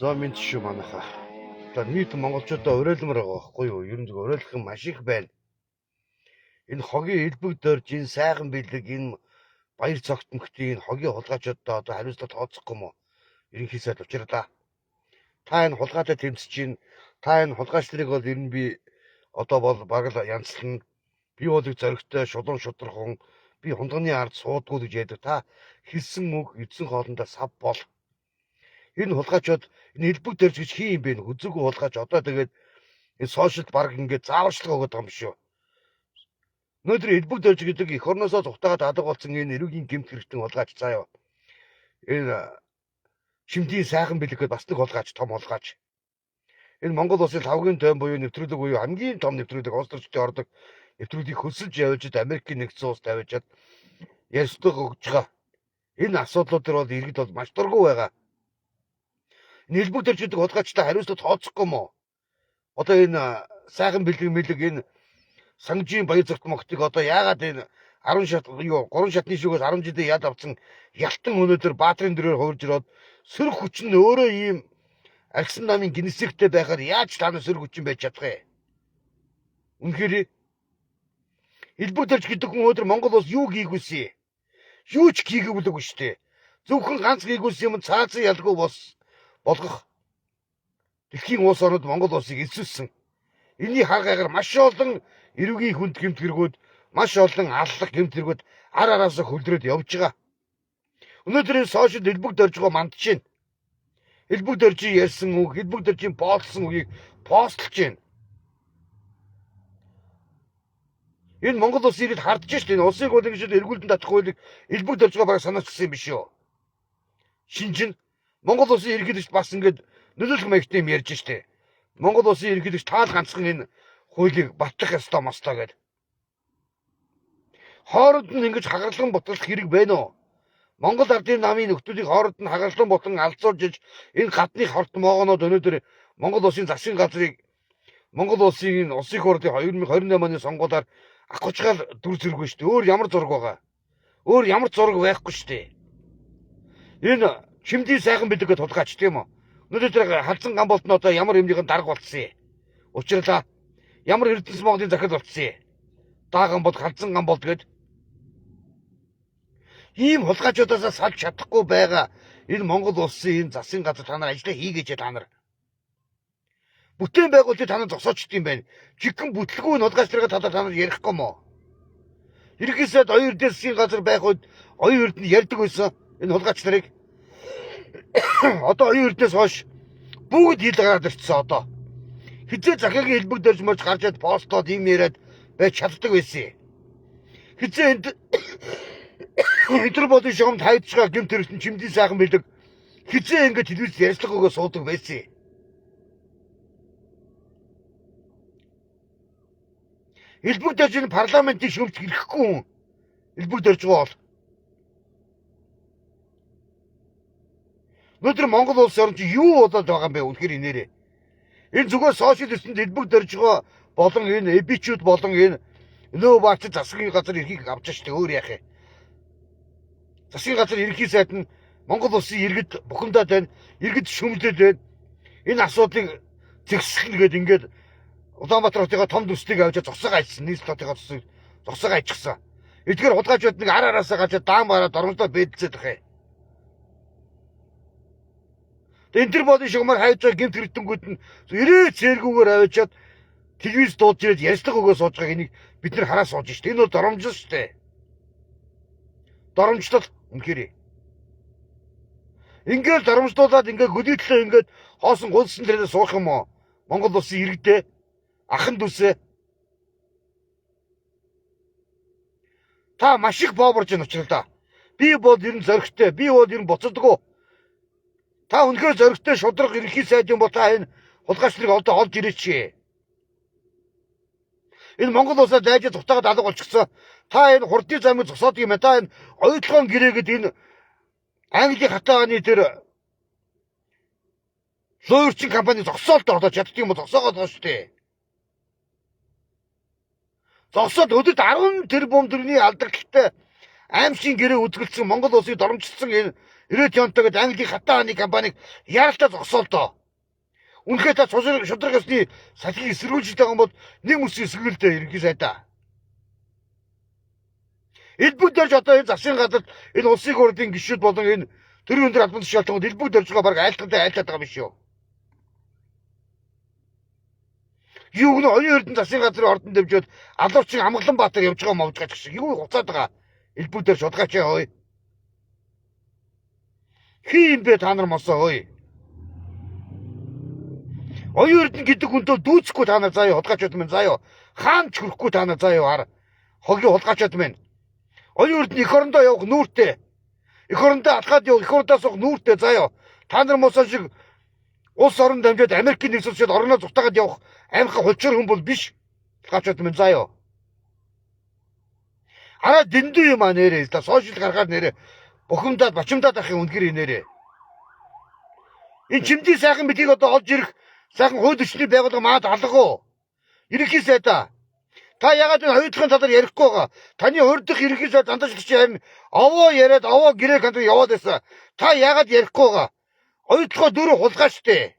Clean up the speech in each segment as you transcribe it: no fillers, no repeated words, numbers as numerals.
За мэнд шүү манайхаа. За нийт монголчуудаа уриалмаар байгаа байхгүй юу? Ер нь зөв уриалах юм маш их байна. Энэ хогийн элбэг дорж, энэ сайхан бэлэг, энэ баяр цогт мөхтийн энэ хогийн хулгайчуудаа одоо хариуцлага тооцохгүй юм уу? Ерөнхий сайд учирлаа. Та энэ хулгайтай тэмцэж чинь, та энэ хулгайч нарыг бол ер нь би одоо бол баг л янзлна. Би бол их зоригтой, шулуун шудархан, би хундганы ард суудгүй гэж ярьдаг. Та хэлсэн үг эзэн хоолндоо сав бол. Энэ хулгайчууд энэ элбэг дорж гэж хин юм бэ? Хүзүүгүй хулгайч одоо тэгээд энэ сошиалд баг ингээд зааварчилгаа өгöd байгаа юм биш үү? Өнөөдөр элбэг дорж гэдэг эх орноосоо зугтаагаад алга болсон энэ эрүүгийн гэмт хэрэгтэн хулгайч заа юу. Энэ шимдийн сайхан бэлэг гэдээ бас нэг хулгайч, том хулгайч. Энэ Монгол улсын лавгийн тойм буюу нэвтрүүлэг буюу хамгийн том нэвтрүүлэг улс төрчдийн ордог нэвтрүүлгийг хөлсөлж явуулж Америкийн нэгдсэн улс тавиад ярьцлага өгж байгаа. Энэ асуудлууд төр бол иргэд бол маш дургүй байгаа. Нэлбэг дөрж гэдэг хулгайчтай хариуцлага тооцохгүй юм уу? Одоо энэ сайхан бэлэг мэлэг энэ сангижийн баяр зогт могтыг одоо яагаад энэ 10 шат юу 3 шатны шүүгээс 10 жилийн яд авсан ялтан өнөөдөр Баатрын дөрөөр хувирж ирээд сөрөг хүч нь өөрөө ийм архисан намын генесектэй байхаар яаж та нар сөрөг хүчин байж чадах вэ? Үнэхээр элбэг дөрж гэдэг хүн өнөөдөр Монгол улс юу хийгүүлсэн? Юу ч хийгээгүй шүү дээ. Зөвхөн ганц хийгүүлсэн юм цаазан ялгүй бос болгох дэлхийн улс орнод Монгол улсыг эзэлсэн. Энийний хар гайгаар маш олон эрүүгийн хүнд гэмт хэрэгүүд, маш олон аллах гэмт хэрэгүүд ар араасаа хөлдрөөд явж байгаа. Өнөөдөр энэ сошиал элбэг доржгоо мандж байна. Элбэг доржийн ярьсан үг, элбэг доржийн постлсон үгийг постлж байна. Энэ Монгол улсын иргэд хардж шít энэ улсыг бол ингэж эргүүлдэн татах хуулийг элбэг доржгоо бараг санаачилсан юм биш үү? Шинжин Монгол улсын ерөнхийлөгч бас ингэж нөлөөлөх маягтай юм ярьж штэ. Монгол улсын ерөнхийлөгч таал ганцхан энэ хуулийг батлах ёстой мостой гэд. Хооронд нь ингэж хагарлан бутлах хэрэг байна уу? Монгол ардын намын нөхдүүдийг хооронд нь хагарлан бутлан алзуулж иж энэ гадны хорт могоонод өнөөдөр Монгол улсын засгийн газрыг Монгол улсын энэ улсын хурлын 2028 оны сонгуулиар авахчгаал дүр зэргүй шүү дээ. Өөр ямар зураг байгаа? Өөр ямар зураг байхгүй шүү дээ. Энэ чимдийн сайхан бэлэг гэж тулгаач тийм үү? Өнөөдөр тэр халзан гам болт нь одоо ямар юмных нь дарга болцсон юм. Учирлаа. Ямар Эрдэнэс Монголын захирал болцсон юм. Дааган бол халзан гам болт гэд ийм хулгайчуудаасаа салж чадахгүй байгаа энэ Монгол улсын энэ засгийн газар та нар ажиллаа хийгээч та нар. Бүтээн байгуулалтыг та нар зогсоочд юм байна. Жигхэн бүтлгүй хулгайч нарыг та нар ярихгүй юм уу? Ерөнхий сайд оюун эрдэнэ засгийн газар байх үед оюун эрдэнэ ярьдаг байсан энэ хулгайч нарыг. Одоо оюун эрдэнэс хойш бүгд хил гараад ирчихсэн одоо. Хизээ захиагийн элбэг дөрж мөрж гарч ад постлоод юм яриад байж чаддаг байсан. Хизээ энд Интерполын шугамд хайдж байгаа гэмт хэрэгтэн чимдийн сайхан бэлэг хизээ ингээд телевиз ярьцлага өгөө суудаг байсан. Элбэг дөрж энэ парламентын шүмж ирэхгүй хүн. Элбэг дөрж байгаа бол өнөөдөр Монгол улс орн чи юу болоод байгаа юм бэ үнэхээр инээрээ. Энэ зүгээр сошиал ертөнд элбэг дөрж байгаа болон энэ эбичүүд болон энэ нөө баач засгийн газар эрхийг авч штэ өөр яах юм. Засгийн газар ерөнхий сайд нь Монгол улсын иргэд бухимдаад байна, иргэд шүмжлээд байна. Энэ асуудлыг зэгслэн гээд ингээд Улаанбаатар хотынхаа том төслийг авч зогсоогоо айчсан. Нийслэл хотынхаа төслийг зогсоогоо айчихсан. Эдгээр хулгайчууд нэг ар араасаа гарч даам гараад дормжлоо бэдэлцээд байх юм. Интерполын шугамар хайж байгаа гэмт хэрэгтэнгүүд нь ирээ цэргүүгээр авчиад телевиз дуудаж ирээд ярьцлага өгөө сууж байгааг энийг бид нар хараа сууж штэ. Энэ бол доромжлол штэ. Доромжлол үнэхээр. Ингээд доромжлуулад ингээд гөлийтлээ ингээд хоосон гулсан дээрээ суух юм уу? Монгол улсын иргэдээ ахан дүүсээ та маш их бооборж байна учрал да. Би бол ер нь зоригтой, би бол ер нь буцадаггүй. Та үнэхээр зоригтой шудраг ерөнхий сайд юм бол та энэ хулгайч нарыг одоо олж ирээч. Энэ Монгол улсаа дайжид зугтаагаад алга болчихсон. Та энэ хурдны замыг зогсоодог юм байна. Та энэ оюутлогоон гэрээгэд энэ Английн хатааны тэр луурчин компани зогсоолд одоо чаддаг юм бол зогсоогоод байгаа шүү дээ. Зогсоод өдөрт 10 тэрбум төгрөгийн алдагдaltaй аймшгийн гэрээ үзгэлцсэн Монгол улсыг доромжлсон энэ Rio Tinto гэдэг Английн хатан хааны компаниг яаралтай зогсоолдоо. Үнэхээр та шударга ёсны салхийг эсэргүүцэж байгаа юм бол нэг мөс эсэргүүлдэ ерөнхий сайдаа. Элбэг дөрж одоо энэ засгийн газарт энэ улсын хурлын гишүүд болон энэ төрийн өндөр албан тушаалтнууд элбэг дөрж байгаа баг айлтгатай айлтаад байгаа юм биш үү? Юу гэнэ оюун эрдэнэ засгийн газрын ордон дэмжиж алуурчин Амгаланбаатар явж байгаа мовж гаж шиг юу хуцаад байгаа. Элбэг дөрж шудгаач хөөе. Хин юм бэ та нар мосоо хөөе. Оюун эрдэнэ гэдэг хүнтэй дүүцэхгүй та нар заа юу хулгайчуд минь заа юу. Хаан ч хүрэхгүй та нар заа юу хар. Хогийн хулгайчуд минь. Оюун эрдэнэ эх орондоо явах нүүртэй. Эх орондоо алхаад явах, эх орондоо суух нүүртэй заа юу. Та нар мосоо шиг улс орон дамжаад Америкийн нэгдсэн улсад орноо зутаагаад явах амхаа хулчир хүн бол биш. Хулгайчуд минь заа юу. Араа дэндүү юм а нэрээ. Та сошиал гаргаад нэрээ бухимдаад бачимдаад ах юм үнэхэр нэрээ. Энэ чимдийн сайхан бэлгийг одоо олж ирэх сайхан хууль эрхний байгууллага маад алга уу? Ерөнхий сайдаа. Та ягаад энэ хоёулахын талаар ярихгүй байгаа? Таны урдах ерөнхий сайд дандаачлагч харин овоо яриад овоо гэрээ кантар яваад байсан. Та ягаад ярихгүй байгаа? Оюутлогоо дөрөв хулгай штэ.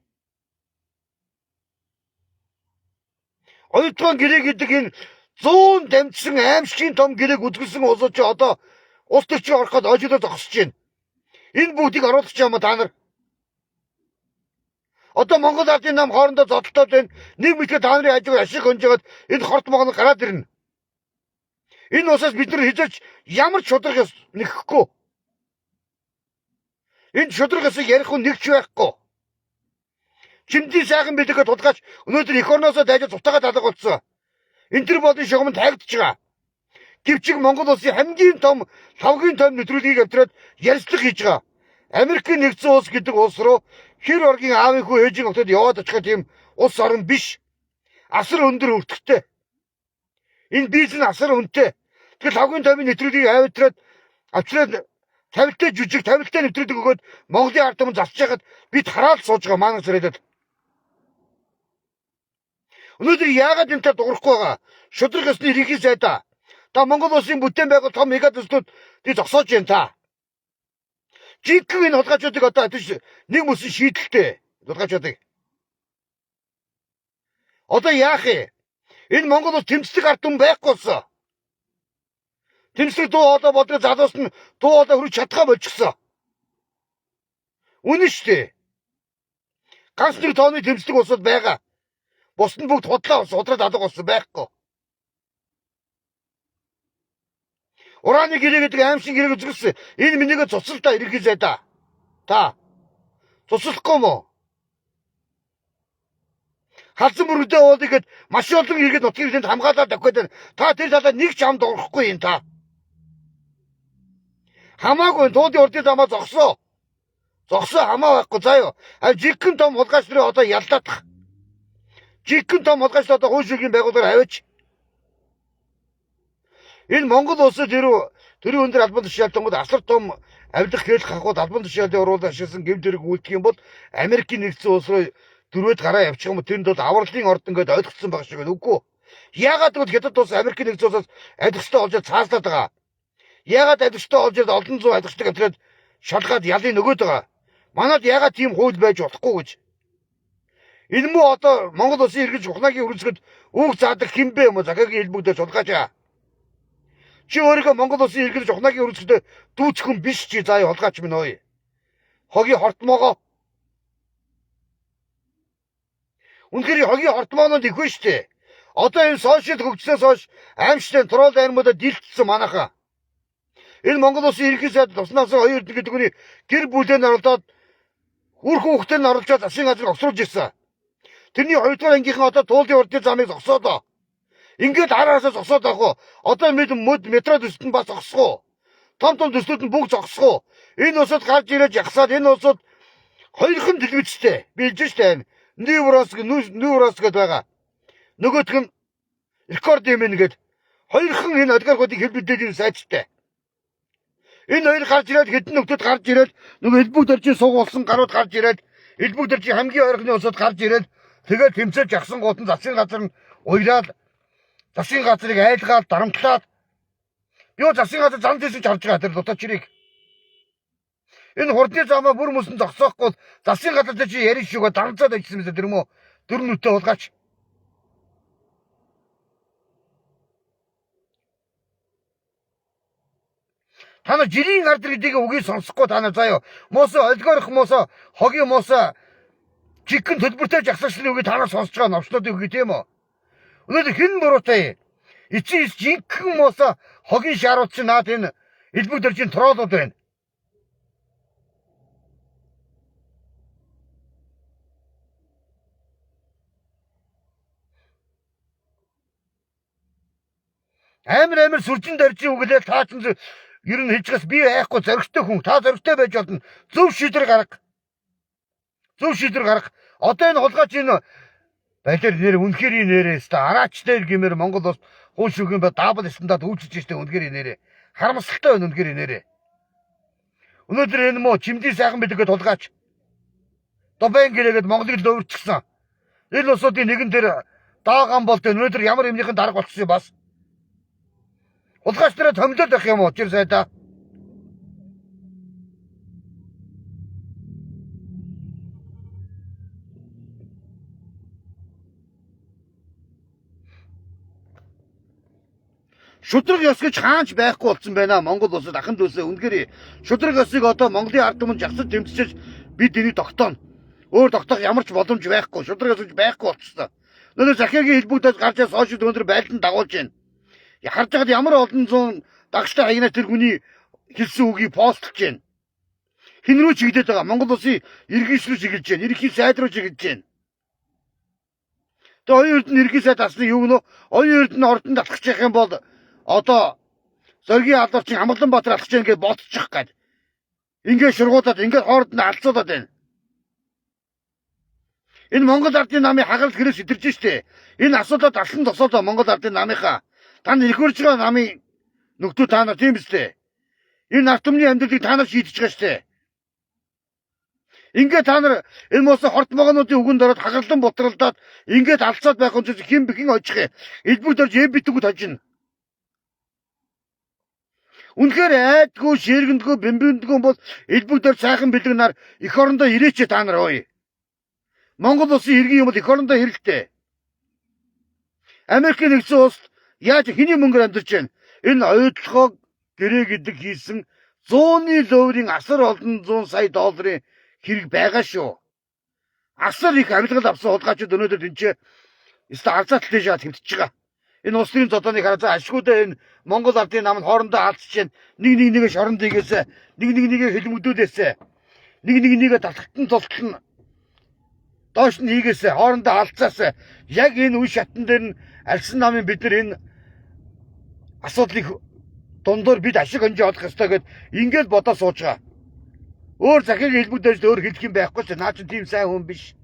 Оюутлогын гэрээ гэдэг энэ 100 дамжсан аимшигын том гэрээг үзгэлсэн улсууд чи одоо улс төрчийн орох гээд ожиглоо зогсож байна. Энэ бүгдийг оруулах юм та нар. Одоо Монгол Ардын нам хоорондоо зодтолтоод байна. Нэг мэтгэд та нарын хажуугаар ашиг хөнжөөд энэ хорт могон гараад ирнэ. Энэ улсаас бид нар хизээч ямар ч шударга ёс нэхэхгүй. Энэ шударга ёсыг ярих хүн нэг ч байхгүй. Чимдийн сайхан бэлэгээ тулгаач өнөөдөр эх орноосоо дайжид зутаагаад алга болсон. Интерполын шугамд хайгдж байгаа. Гэвч Монгол улсын хамгийн том лавгийн том нэвтрүүлгийг автраад ярилцлага хийж байгаа. Америкийн нэгдсэн улс гэдэг улс руу хэр оргийн аавын хүү ээжийн хотод яваад очих тийм улс орон биш. Асар өндөр өртөгтэй. Энэ бизнес асар үнэтэй. Тэгэхээр лавгийн томын нэвтрүүлгийг автраад авчраад тавилттай жижиг тавилттай нэвтрүүлэг өгөөд Монголын ард түмэн засч яхад бид хараал сууж байгаа манай зэрэдэд. Өнөөдөр яагаад энэ тал дуурахгүй байгаа? Шударга ёсны ерөнхий сайдаа. Та Монгол улсын бүтээн байгуул том мега төслүүд би зогсоож байна та. Жинхэнэ энэ хулгайчуудыг одоо атиш нэг мөсөн шийдэлтэй хулгайчуудыг. Одоо яах юм? Энэ Монгол улс тэмцдэг ард түмэн байхгүй болсон. Тэмцдэг дуу хоолой болдог залуус нь дуу хоолой хүрч чадхаа болчихсон. Үнэн шүү дээ. Ганц нэг тооны тэмцдэг улсууд байгаа. Бус нь бүгд худлаа болсон, худраад алга болсон байхгүй. Ураны гэрээ гэдэг аимшиг гэрээг үзгэлсэн. Энэ минийгээ цуцал та ерөнхий сайдаа. Та цуцлахгүй мó? Халзан бүрэгдээ уулыг гээд маш олон иргэд нутгийн иргэдэнд хамгаалаад авах гэдэг. Та тэр талаар нэг ч ам дурахгүй юм та. Хамаагүй туудын урдын замаа зогсоо. Зогсоо хамаа байхгүй заа юу. А жинхэнэ том хулгайч нарын одоо яллаадах. Жинхэнэ том хулгайч одоо хууль шүүхийн байгууллагаар аваач. Энэ Монгол улсад төрийн өндөр албан тушаалтангууд асар том авилга хээлх хахууд албан тушаалын уруулд ашигласан гэмт хэрэг үйлдэх юм бол Америкийн нэгдсэн улс руу дөрвөөд гараа явчих юм тэнд бол авралын ордон гэдээ ойлгоцсон байх шиг байна. Үгүй. Яагаад гэвэл Хятад улс Америкийн нэгдсэн улсаас авилгачтай олж цааслаад байгаа. Яагаад авилгачтай олж олон зуун авилгачтай автраад шалгаад ялын нөгөөд байгаа. Манад яагаад тийм хууль байж болохгүй гэж. Энэ мүү одоо Монгол улсын иргэж ухнаагийн өрнөсгөд үг заадаг хэн бэ юм уу? Захаагийн хэлбэгдээ шулгаач. Чи өөрийгөө Монгол улсын иргэж ухнаагийн өрнөсгөд дүүцэх хүн биш чи заа хулгаач минь ой. Хогийн хортмоогоо. Үнэхээр хогийн хортмоонууд их вэ штэ. Одоо энэ сошиал хөгжснөөс хойш аимшигтай тролл армуудад дийлдсэн манайхаа. Энэ Монгол улсын ерөнхий сайд туснаас оюун эрдэнэ гэдэг хүний гэр бүлээ нь оролдоод үр хүүхдээ нь оруулаад засгийн газрыг огсруулж ирсэн. Тэрний хоёрдугаар ангийнхан одоо туулын урдын замыг зогсоолоо. Ингээд ар араасаа зогсоод авах уу? Одоо мэд мөд метро төсөлт нь бас зогсох уу? Том том төслүүд нь бүгд зогсох уу? Энэ улсад гарч ирээд ягсаад энэ улсууд хоёрхан телевизтэй. Би хэлж штэ. Нью Рос гэдээ байгаа. Нөгөөх нь рекорд юм нэгэд хоёрхан энэ олигархуудыг хэл мэдээллийн сайжтай. Энэ хоёр гарч ирээд хэдэн нөхдүүд гарч ирээд нөгөө элбэг дөржийн суугуулсан гарууд гарч ирээд элбэг дөржийн хамгийн ойрхны улсууд гарч ирээд тэгээд тэмцээж жагсан гут нь засгийн газар нь уяраад засгийн газрыг айлгаад дарамтлаад юу засгийн газар зан тийсэж харж байгаа тэр дутаачрыг. Энэ хурдны замаа бүр мөсөн зогсоохгүй бол засгийн газар дээр чи ярина шүүгээ дарамцаад ажилласан мэт тэр юм уу? Дөрөв нүдтэй хулгайч. Та нар жирийн ард иргэдийн үгийг сонсохгүй та нар заяа. Муусаа олигорх муусаа хогийн муусаа жиггэн төлбөртэй жагсагчдын үгийг та нар сонсож байгаа новчнуудын үгийг тийм үү? Өнөөдөр хэн буруутай юм? Эцсийн жинхэнэ муусаа хогийн шаарууд чинь наад энэ элбэг дөржин троолууд байна. Амар сүржин дөржин үгэлээ та чинь ер нь хэлж байгаас би айхгүй зоригтой хүн. Та зоригтой байж болно. Зөв шийдвэр гарга. Зөв шийдвэр гарга. Одоо энэ хулгайч энэ балер нэр үнэхээр нэрээ өстө араач дээр гэмээр Монгол улс хуу шүгэн ба дабл стандарт үүсэж штэ үнэхээр нэрээ. Харамсалтай байна үнэхээр нэрээ. Өнөөдөр энэ мó чимдийн сайхан бэлэг гээд хулгайч. Дубайн гэрээгээд Монголыг л өвөрчихсөн. Энэ улсуудын нэгэн дээр даагаан болд өнөөдөр ямар юмныхын дарга болчихсон юм бас. Хулгайч нараа томилоод байх юм уу жир сайдаа. Шудраг ёс гэж хаанч байхгүй болсон байна Монгол улсад ахын дүүсээ үнэхээр шудраг ёсыг одоо Монголын ард түмэн жагсаж тэмцэж бид энийг тогтооно. Өөр тогтоох ямар ч боломж байхгүй. Шудраг ёс гэж байхгүй болчихсон. Өнөөдөр Захиагийн хэлбэгдээс гарч ирсэн сошиал өндөр байлдан дагуулж байна. Харж байхад ямар олон зуун дагчтай хаягнаа тэр хүний хэлсэн үгийг постлж байна. Хэн рүү чиглээд байгаа? Монгол улсын иргэнш рүү чиглэж байна. Ерөнхий сайд руу чиглэж байна. Тэгээ оюун эрдэнэ ерөнхий сайд асны юу гэнэ? Оюун эрдэнэ ордонд алхах явах юм бол одоо зоригийн алдарчин Амгаланбаатар алхаж байгаа ингээд ботчих гээд. Ингээд шургуудаад ингээд хооронд нь алцуулаад байна. Энэ Монгол ардын намын хагарал хэрэг сэтэрж штэ. Энэ асуудлаад алсан тосоолоо Монгол ардын намынхаа. Та нар их хөрж байгаа намын нөхдөө та нар тийм биз дээ. Энэ ард түмний амьдралыг та нар шийдэж байгаа штэ. Ингээд та нар энэ муусан хорт могоонуудын үгэнд ороод хагарлан бутралдаад ингээд алцаад байх юм чинь хэн бхэн хожих юм. Элбэг дорж эм битгүүд хожино. Үнэхээр айдгүй, ширгэндгүй, бэмбэндгүй бол элбэг дор сайхан бэлэг нар эх орондоо ирээч та нар ой. Монгол улсын иргэн юм бол эх орондоо хэрэгтэй. Америкийн нэгдсэн улс яаж хэний мөнгөөр амьдарч байна? Энэ оюутлогоо гэрээ гэдэг хийсэн 100-ны лөөрийн асар олон 100 сая долларын хэрэг байгаа шүү. Асар их авилгал авсан хулгайчид өнөөдөр тэнцээ өстө арзаатал тийш хэмтэж байгаа. Энэ улс төрийн зодооныг хараа за ашгүйдээ энэ Монгол ардын нам нь хоорондоо алдчихж байна. Нэг нэг нэгэ шоронд ийгээсэ, нэг нэг нэгэ хөлмөдүүлээсэ, нэг нэг нэгэ таталтан тултал нь доош нь ийгээсэ, хоорондоо алдцаасаа. Яг энэ үе шатн дээр нь альсан намын бид нар энэ асуудлыг дундуур бид ашиг хонжоо олох ёстой гэд ингээд бодоо сууж байгаа. Өөр захиагийн хэлбэг дээр өөр хэлэх юм байхгүй ч наа чинь тийм сайн хүн биш.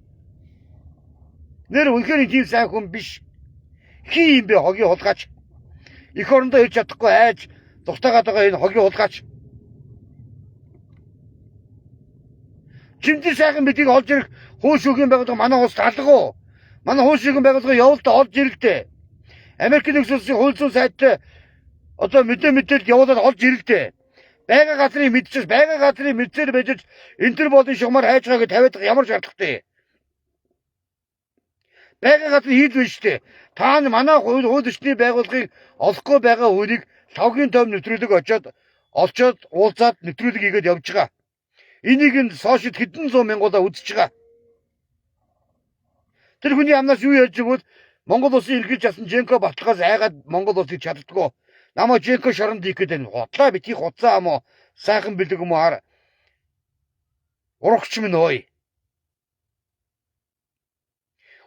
Нэр үнэхээр тийм сайн хүн биш. Хин юм бэ хогийн хулгайч. Эх орондоо ирж чадахгүй айж дутаагаад байгаа энэ хогийн хулгайч. Чимдийн сайхан бидийг олж ирэх хуу шүүхийн байгууллага манай улс алга уу? Манай хуу шүүхийн байгууллага явуулдаа олж ирэлтэй. Америкийн нэгдсэн улсын хууль зүйн сайдтай одоо мэдээлэл явуулаад олж ирэлтэй. Байга газрын мэдчихэж, байга газрын мэдсээр байж Интерполын шугамар хайж байгаа гэж тавиад ямар шаардлагатай. Байга газрын хийл биш үү? Та нар манай хууль эрхний байгууллагыг олохгүй байгаа үнийг лавгийн том нэвтрүүлэг очиод олчоод уулзаад нэвтрүүлэг хийгээд явж байгаа. Энийг нь сошиал хэдэн зуун мянгуудаа үзэж байгаа. Тэр хүний амнаас юу ярьж байгааг бол Монгол улсын ерөнхийлөгч асан Женко Баталгаас айгаад Монгол улсыг чаддаггүй. Намаа Женко шоронд хийх гэдэг нь худлаа битгий хуцаа ам уу сайхан бэлэг юм уу хар урагч минь ой.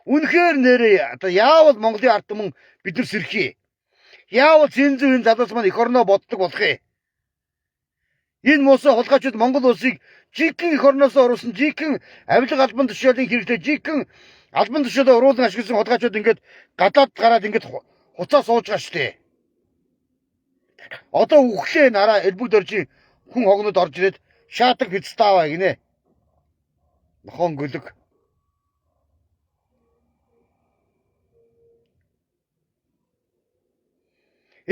Үнэхээр нэрээ одоо яавал Монголын ард түмэн бид нар сэрхий. Яавал зэн зүйн залуус маань эх орноо боддог болох юм. Энэ муусан хулгайчид Монгол улсыг жинхэнэ эх орноос оруулсан жинхэнэ авилга албан тушаалын хэрэглээ жинхэнэ албан тушаалаа уруулан ашигласан хулгайчид ингээд гадаад гараад ингээд хуцаа сууж байгаа шүү дээ. Одоо үхлээ нараа элбэг дөржийн хүн хогнод орж ирээд шаадаг хэцтааваа гинэ. Нохон гөлөг.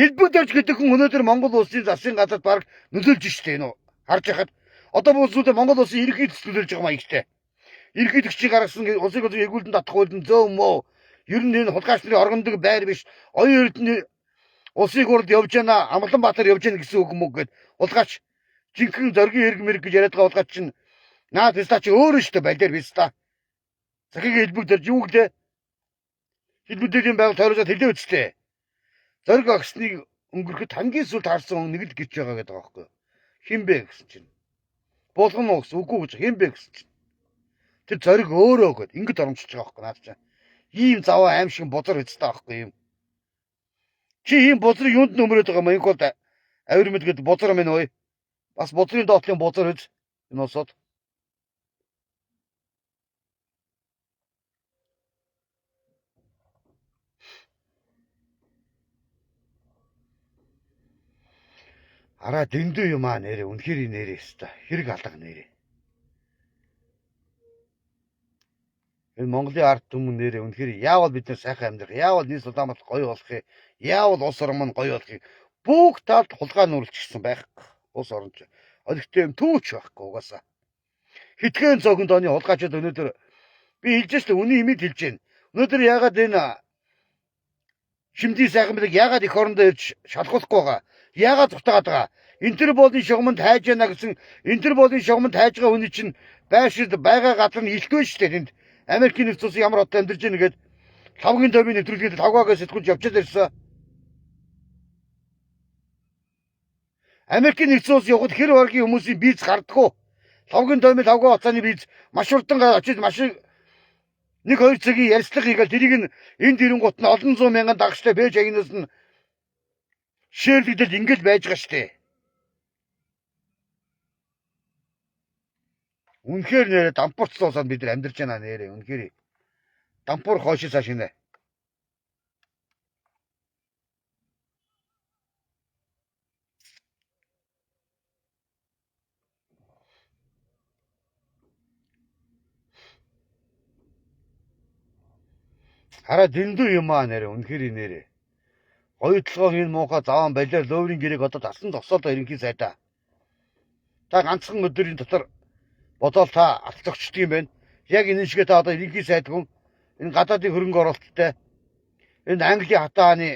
Элбэг дөрж гэдэг хүн өнөөдөр Монгол улсын засгийн газарт баг нөлөөлж штэ энэ харж яхад Одоо бүлзүүдээ Монгол улсын ерөнхий төлөөлж байгаа маягтай. Ерөнхийлөгчийг гаргасан улсыг улсын эргүүлэн татах хууль нь зөө мөө. Ер нь энэ хулгайч нарын оргондог байр биш. Оюун эрдэнэ улсын хурлд явж байна, Амгаланбаатар явж байна гэсэн үг мөг гэд хулгайч жинхэнэ зоригийн хэрэг мэрэг гэж яриад байгаа хулгайч чинь наад биста чи өөрөө шүү дээ балиар биста. Захигийн хэлбэг дээр юу гэлээ? Хил мэдээллийн байгууллага тойруулаад хэлээ үсттэй. Зориг огсныг өнгөрөхөд хамгийн сүүлд харсан нэг л гिच байгаа гэдэг байгаа байхгүй юу? Хин бэ гэсэн чинь. Булган уу гэсэн үгүй гэж хин бэ гэсэн чинь. Тэр зориг өөрөө гэд ингэж оромжиж байгаа байхгүй наад чинь. Ийм заваа аим шиг бузар хэвчтэй байхгүй юм. Чи ийм бузрыг юунд нөмрөөд байгаа юм? Энэ бол авирмэд гэд бузар минь ой. Бас бузрын доотлын бузар үз. Энэ улсууд. Араа дэндүү юм аа нэрээ. Үнэхээр нэрээ өстой. Хэрэг алга нэрээ. Энэ Монголын ард түмэн нэрээ үнэхээр яавал бид нар сайхан амьдрах, яавал нийс Улаанбаатар гоё болох юм, яавал улс орон маань гоё болох юм. Бүх талд хулгай нүүрлчихсэн байхгүй. Улс орон ч олигтой юм түүч байхгүй угаасаа. Хитгэн цогонд оны хулгайчид өнөөдөр би хэлж штэ үний имийг хэлж байна. Өнөөдөр яагаад энэ шимдийн сайхан бэлэг яагаад эх орондоо ирж шалгуулахгүй байгаа? Яагаад зутаагаад байгаа? Интерполын шугамд хайж яана гэсэн Интерполын шугамд хайж байгаа хүний чинь байршил байгаа газар нь илтвэ штэ тэнд. Америкийн нэгдсэн улсын ямар хотод амьдарч байна гээд лавгийн томьёо нэвтрүүлгээд лавгаагаа сэтгүүлж явчихад ирсэн. Америкийн нэгдсэн улс явхад хэр баргийн хүмүүсийн виз гардаггүй. Лавгийн томьёо лавгаа хугацааны виз маш хурдан очиж маш 1-2 цагийн ярьцлага хийгээл тэрийг нь энд ирэнгуут нь олон зуун мянган дагчтай пэж агнаас нь шээрлэгдэл ингэж байж байгаа штэ. Үнэхээр нэрээ дампуурцсан улсад бид нар амьдарч байна нэрээ үнэхээр. Дампуур хойш цааш инэ. Хараа дэндүү юм аа нэрээ үнэхээр нэрээ. Гоё толгойн энэ муухай заваан балиар лөөврийн гэрээг одоо дасан зогсоолоо ерөнхий сайдаа. Та ганцхан өдрийн дотор бодоол та алцогчдөг юм байна. Яг энэ шигээ та одоо ерөнхий сайд хүн энэ гадаадын хөрөнгө оруулалттай энэ Английн хатааны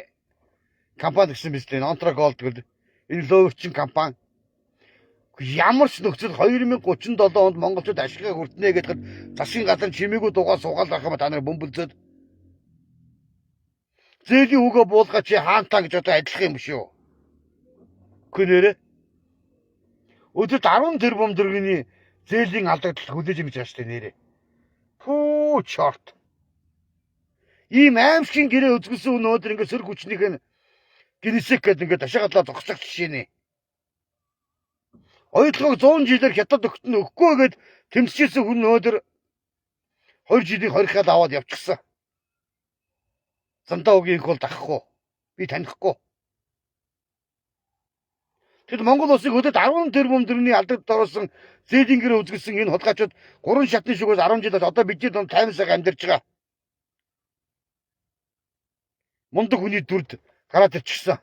компани гэсэн биз дээ. Онтра Голд гэдэг энэ лөөвөрчин компани. Ямар ч нөхцөл 2037 онд монголчууд ашигыг хүртнэ гэхэд засгийн газар чимээгүй дугаа суугаал байх юм та нар бөмбөлзөөд зээлийн үгээ буулгаа чи хаантаа гэж одоо адилхан юм шүү. Үгүй нэрээ. Өдөрт 10 тэрбум төгрөгийн зээлийн алдагдал хүлээж юм гэж байгаа шүү дээ нэрээ. Пүү чорт. Ийм аимшигын гэрээ үзгсэн өнөөдөр ингээд сөрөг хүчнийх нь гинсек гэдэг ингээд ташаагадлаа зогсох жишээ нэ. Оюутлогыг 100 жилээр хятад өгт нь өгөхгүй гэд тэмцэжсэн хүн өнөөдөр 2 жилийн 20 хал аваад явчихсан. Замдаа үгийн их бол дахихгүй. Би танихгүй. Тэд Монгол улсыг өдөрт 10 тэрбум төгрөгийн алдагдалд оруулсан зээлийн гэрээ үзгэлсэн энэ хулгайчууд 3 шатны шүгээс 10 жил одоо бидний дунд 50 цаг амьдарч байгаа. Мундаг хүний дүрд гараад ирчихсэн.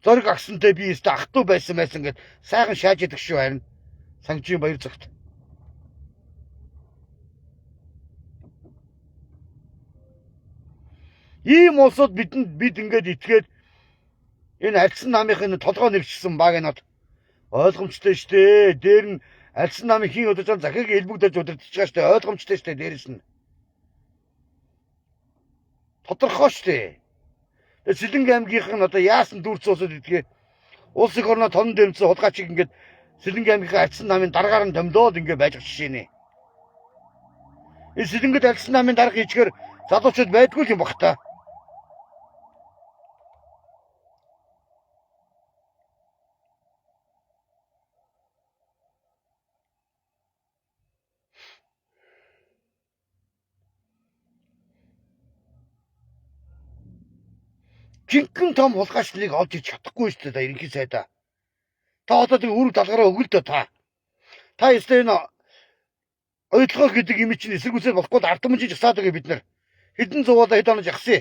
Зориг агсантай би өстө ах トゥ байсан гэд сайхан шааж идэх шүү харин. Сангижийн баяр цагт. Ийм улсууд бидэнд бид ингээд итгээд энэ альсан намынхын толгой нэгчсэн баг энод ойлгомжтой штэ. Дээр нь альсан намын хин өдөрж байгаа захиаг элбэг дэрж удирдах байгаа штэ. Ойлгомжтой штэ дээрэс нь. Тодорхой штэ. Тэгээ Сэлэнг аймгийнх нь одоо яасан дүүрсэн улсууд гэдгийг улс их орноо тонон дэмцэн хулгайчиг ингээд Сэлэнг аймгийнхаа альсан намын даргаар нь томилоод ингээд байж байгаа жишээ нэ. Энэ Сэлэнгэд альсан намын дарга хийчихээр залуучууд байдгүй юм бах та. Жинхэнэ том хулгайч нарыг олж ич чадахгүй шүү дээ ерөнхий сайдаа. Та одоо тэр үүрэг даалгараа өгөл дөө та. Та ёстой энэ оюутлогоо гэдэг юм чинь эсэргүүцэл болохгүй ард түмэн жагсаад байгаа бид нар. Хэдэн зугаалаа хэд онож жагсъя.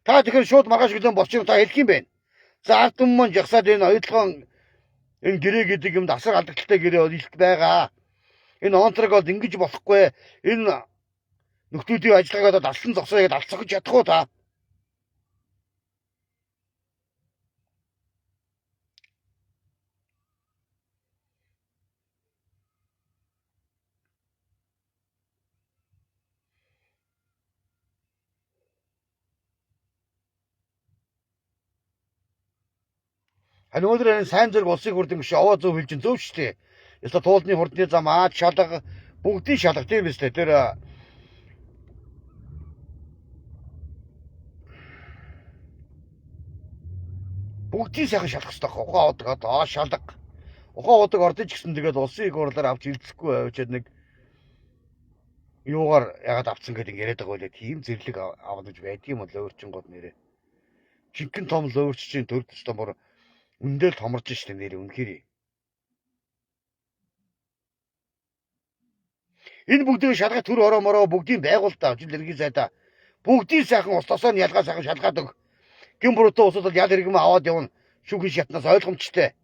Та тэгэхээр шууд маргааш өглөө болчих та хэлэх юм байна. За ард түмэн маань жагсаад энэ оюутлогоон энэ гэрээ гэдэг юмд асар алдагдaltaй гэрээ бол илт байгаа. Энэ онтрог бол ингэж болохгүй. Энэ нөхдүүдийн ажиллагааг одоо далсан зогсоо гэдээ алцах гэж чадах уу та? Харин өнөөдөр энэ сайн зэрэг улсын хурдан биш овоо зөв хэлж зөв шүү дээ. Ёстой туулны хурдны зам аад шалга бүгдийн шалга тийм биз дээ. Тэр бүгдийн сайхан шалгах хэрэгтэй байх. Ухаан удаг одоо шалга. Ухаан удаг ордож гисэн тэгээд улсын их хурлаар авч илцэхгүй авчиад нэг юугаар ягаад авцсан гэдэг яриад байгаа байлаа. Тийм зэрлэг авна гэж байдгийм бол өөрчингууд нэрээ. Жинхэнэ том лөөрчийн төр төстөн бүр үндэл томорж штэ нэрээ үнэхээр. Энэ бүгдийг шалгах төр ороо мороо бүгдийн байгуулалтаа жил ергийн сайдаа бүгдийн сайхан ус тосоо нь ялгаа сайхан шалгаад өг. Гин буруутай усууд бол ял иргэм аваад явна. Шүүхийн шатнаас ойлгомжтой.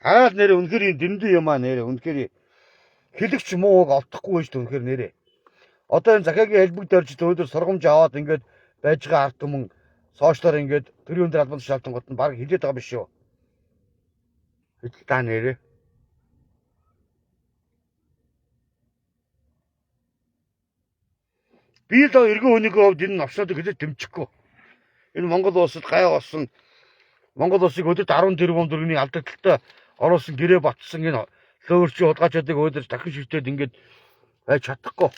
Хараад нэрээ үнэхээр энэ дэндүү юм аа нэрээ үнэхээр хэлэгч мууг олдохгүй байж үнэхээр нэрээ. Одоо энэ захиагийн хэлбэг дөрж өнөөдөр сургамж аваад ингээд байж байгаа ард түмэн сошиалар ингээд төрийн өндөр албан тушаалтангууд нь баг хилээд байгаа биш үү? Хэдэл та нэрээ. Би л эргэн хүнийхээ хувьд энэ новшнуудыг хэлээд дэмжихгүй. Энэ Монгол улсад гай болсон Монгол улсыг өдөрт 10 тэрбум төгрөгийн алдагдaltaй оруулсан гэрээ батсан энэ лөөрчийн хулгайчдыг өөдөр дахин шигтээд ингээд байж чадахгүй.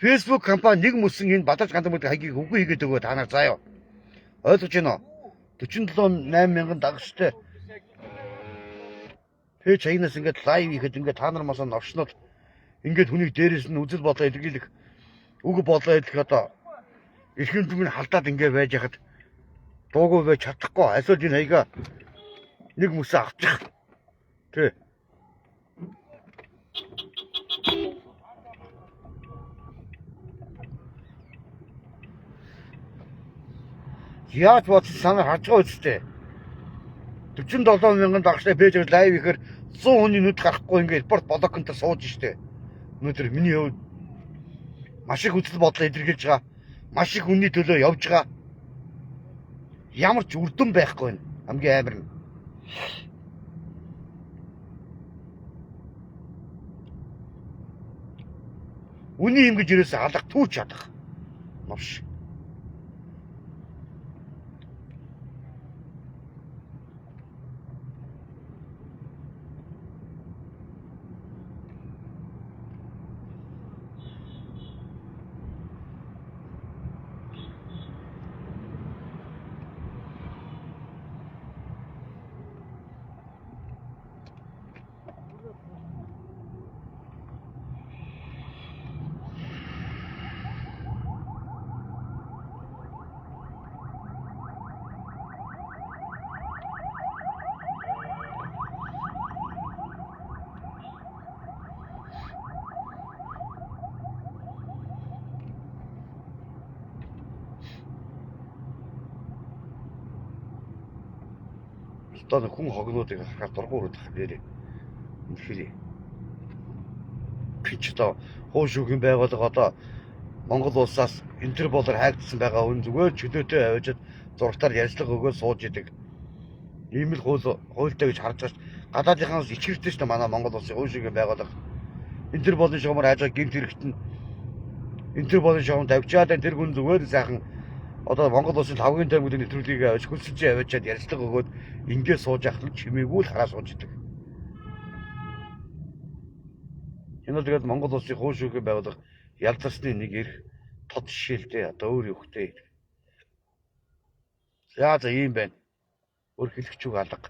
Facebook компани нэг мөсөн энэ Бадарч Гандан гэдэг хаягийг үгүй хийгээд өгөө та нар заа юу. Ойлгож байна уу? 47 8 мянган дагагчтай пэйж хаягнаас ингээд live хийхэд ингээд та нар масаа новшнууд ингээд хүнийг дээрээс нь үзэл бодлоо илэрхийлэх үг бодлоо илэрхийлэх одоо эрхэм түмэн халдаад ингээд байж хахад дуугүй байж чадахгүй. Эсвэл энэ хаягаа нэг мөсөө авчих. Тэ. Яаж бодсон санаа харж байгаа үстэй. 47 мянган дагагчтай пэйж live хийхээр 100 хүний нүд гарахгүй ингээд report block он дээр сууж штэ. Өнөөдөр миний хувьд маш их үзэл бодлоо илэрхийлж байгаа. Маш их үнний төлөө явж байгаа. Ямар ч үр дүн байхгүй байна. Хамгийн амар нь. Үний юм гэж ерөөсөө алга түүч чадах. Новш. Одоо хүн хогнуудыг харахаар дургу өрөөд байх нэрээ. Үнэхээр. Чи одоо хуу шүүхийн байгууллага одоо Монгол улсаас Интерполоор хайгдсан байгаа хүн зүгээр чөлөөтэй авчиад зурагтаар ярьцлага өгөөд сууж идэг. Ийм л хууль хуультай гэж харж байгаа ш. Гадаадынхаас ичгэртэй ш нь манай Монгол улсын хуу шүүхийн байгууллага. Интерполын шугамар хайж байгаа гэмт хэрэгт нь Интерполын шугам тавьчаад тэр хүн зүгээр сайхан одоо Монгол улсын лавгийн таймгуудын нэвтрүүлгийг авч хөлсөж аваачаад ярьцлага өгөөд ингээд сууж ахлах чимээгүй л хараа сууж идэг. Энэ бол тэгээд Монгол улсын хуу шүүхийн байгууллага ялзарсны нэг эрх тод жишээлтэй одоо өөр юу хтэй. За за ийм байна. Өөр хэлэх ч үг алга.